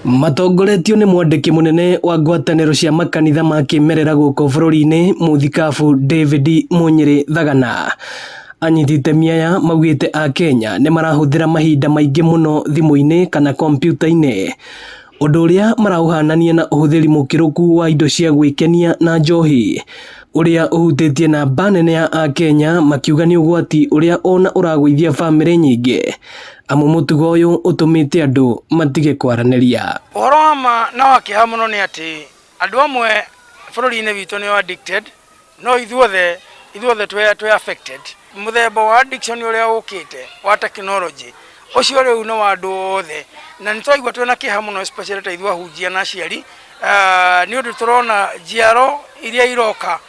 Matongoretio nĩ mwandĩki mũnene wa ngwatanĩro cia makanitha ma kĩmerera gũkũ bũrũri-inĩ mũthikabu David Munyĩrĩ Thagana. Anyiti itemi aya maugĩte Akenya nĩ marahũthĩra mahinda maingĩ mũno thimũ-inĩ kana kompiuta-inĩ, ũndũ ũrĩa maraũhanania na ũhũthĩri mũkĩrũku wa indo cia gwĩkenia na njohi, ũrĩa ũhutĩtie namba nene ya Akenya makiuga nĩ ũgwati ũrĩa ona ũragũithia bamĩrĩ nyingĩ, amu mũtugo ũyũ ũtũmĩte andũ matige kwaranĩria. Ũhoro wa ma na wa kĩeha mũno nĩ atĩ andũ amwe bũrũri-inĩ witũ nĩo addicted, no ithuothe ithuothe twĩ twĩ affected. Mũthemba wa addiction ũrĩa ũkĩte wa technology ũcio rĩu nĩ wa andũ othe, na nĩ tũraigua twĩna kĩeha mũno especially ta ithuĩ ahunjia na aciari, nĩ ũndũ tũrona njiaro iria iroka,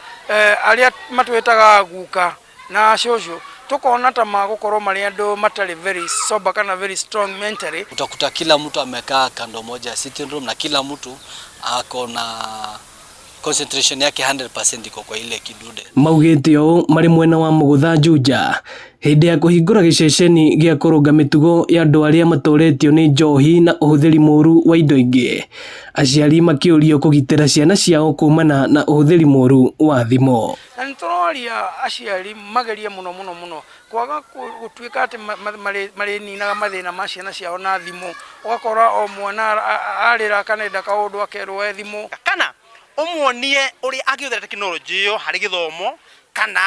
arĩa matwĩtaga guka na cũcũ, tũkona ta magũkorwo marĩ andũ matarĩ very sober kana very strong mentally. Utakuta kila mtu amekaa kando moja ya sitting room na kila mtu ako na concentration yake 100% iko kwa ile kidude. Maugĩte ũũ marĩ mwena wa Mũgũtha Juja hĩndĩ ya kũhingũra gĩceceni gĩa kũrũnga mĩtugo ya andũ arĩa matoretio nĩ njohi na ũhũthĩri mũru wa indo ingĩ. Aciari makĩũrio kũgitĩra ciana ciao kumana na ũhũthĩri mũru wa thimũ. Na nĩ tũroria aciari magerie mũno mũno mũno kwaga gũtuĩka atĩ marĩninaga mathĩna ma ciana ciao na thimũ, ũgakora o mwana arĩra kana enda kaũndũ akerwo e thimũ. Kana ũmuonie ũrĩa angĩhũthĩra tekinoronjĩ ĩyo harĩ gĩthomo kana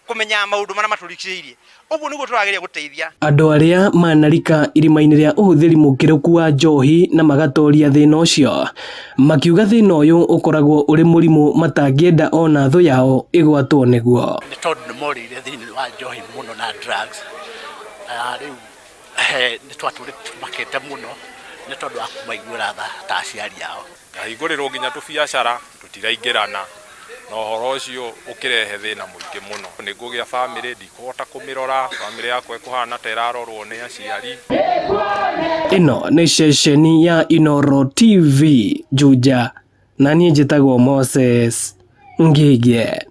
kũmenya maũndũ marĩa matũrigicĩirie. Ũguo nĩguo tũrageria gũteithia. Andũ arĩa manarika irima-inĩ rĩa ũhũthĩri mũkĩrũku wa njohi na magatoria thĩna ũcio, makiuga thĩna ũyũ ũkoragwo ũrĩ mũrimũ matangĩenda ona thũ yao ĩgwatwo nĩguo. Nĩ tondũ nĩ morĩire thĩinĩ wa njohi mũno na drugs, na rĩu nĩ twatũrĩte tũmakĩte mũno nĩ tondũ wa kũmaiguĩra tha ta aciari ao. Ngahingũrĩrwo nginya tũbiacara tũtiraingĩrana na ũhoro ũcio ũkĩrehe thĩna mũingĩ mũno. Nĩ ngũgĩa bamĩrĩ ndikũhota kũmĩrora, bamĩrĩ yakwa ĩkũhana ta ĩrarorwo nĩ aciari. Ĩno nĩ ceceni ya Inooro TV Juja, na niĩ njĩtagwo Moses Ngĩgĩ.